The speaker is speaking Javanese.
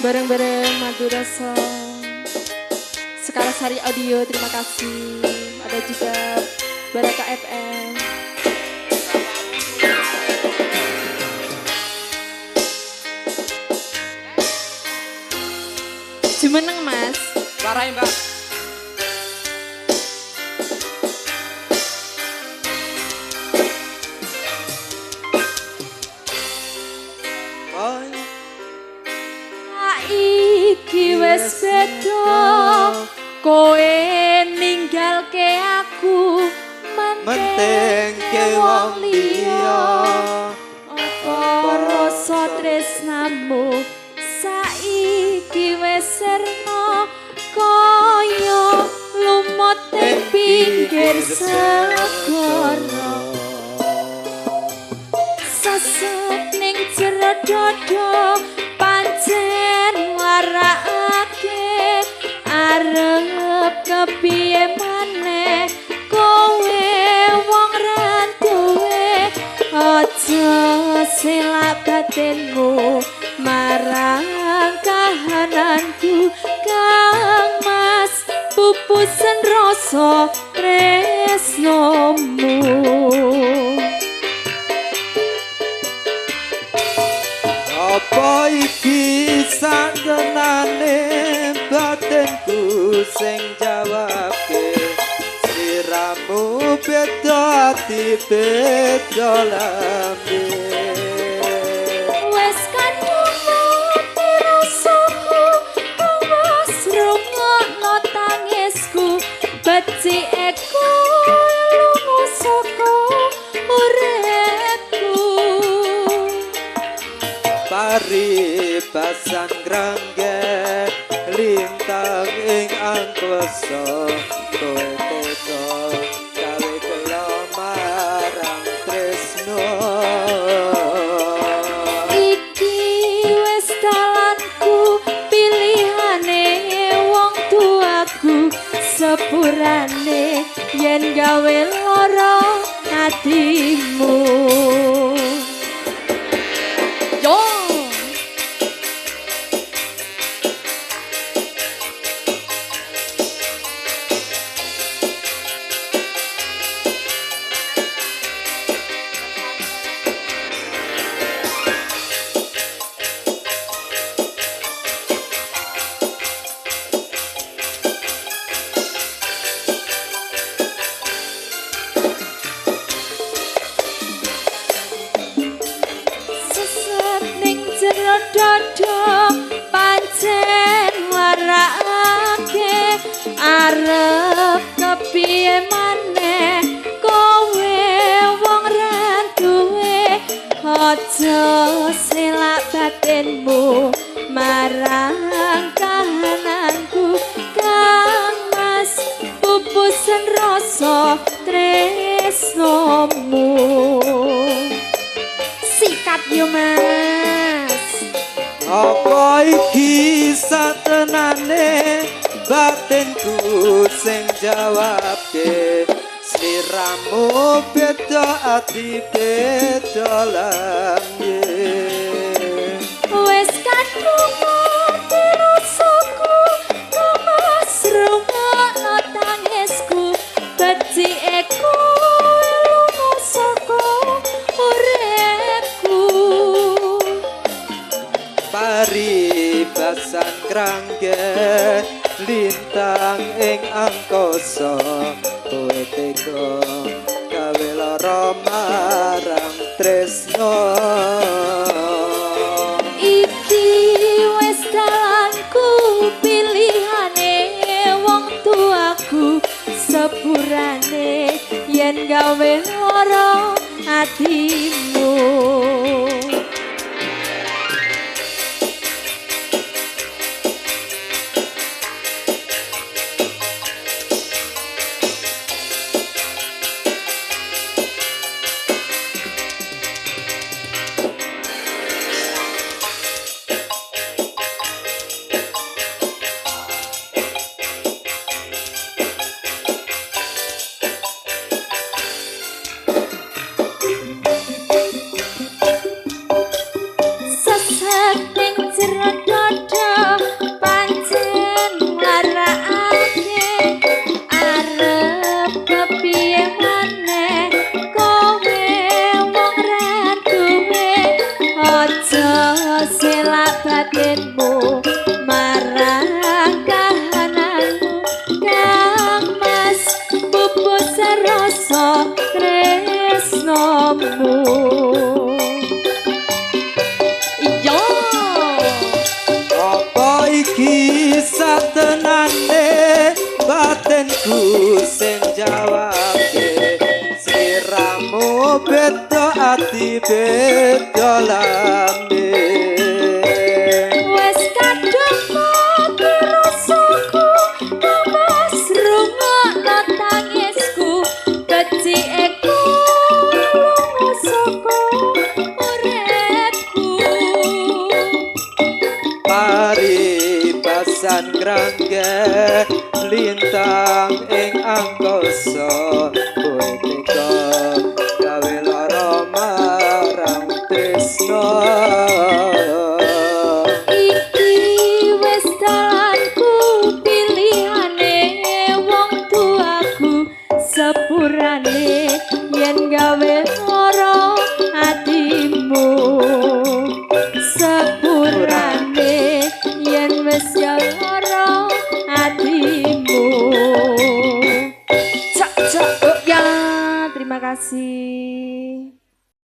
Bareng-bareng Madura Song, Sekarsari Audio, terima kasih. Ada juga Baraka FM. Jumeneng Mas. Warai Mbak. Iki wis beda, kowe ninggalke aku mentengke wong liya. Apa rasa tresnamu saiki wis serna kaya lumut ing pinggir segara. Sesek ning jero dada pancen warakake, arep kepiye maneh kowe wong ra duwe. Aja selak batinmu marang kahananku, Kang Mas pupusen rasa tresnomu. Apa iki satenane batinku sing jawabke, sliramu beda ati beda lambe. Wes kadung mati rasaku, awas rungokno tangisku, becike kowe lunga saka uripku. Paribasan grangge lintang ing angkasa, kowe tega gawe kela marang tresno. Iki wis dalanku, pilihane wong tuaku, sepurane yen gawe lara atimu. Yo. Dada pancen warakake, arep kepiye maneh kowe wong ra duwe. Aja selak batinmu marang kahananku, Kang Mas pupusen rasa tresnomu. Sikat yo Mas. Apa iki satenane batinku sing jawabke, sliramu beda ati beda lambe. Wes kadung mati rasaku, Mas rungokno tangisku, becike kowe lunga saka uripku. Paribasan grangge lintang ing angkasa, kowe tega gawe lara marang tresno. Iki wis dalanku, pilihane wong tuaku, sepurane yen gawe lara atimu. Aku sing jawabke, sliramu beda ati beda lambe. Wes kadung mati rasaku, kang Mas, rungokno tangisku, becike lunga saka uripku. Paribasan grangge lintang ing angkasa, kowe tega gawe lara marang tresna.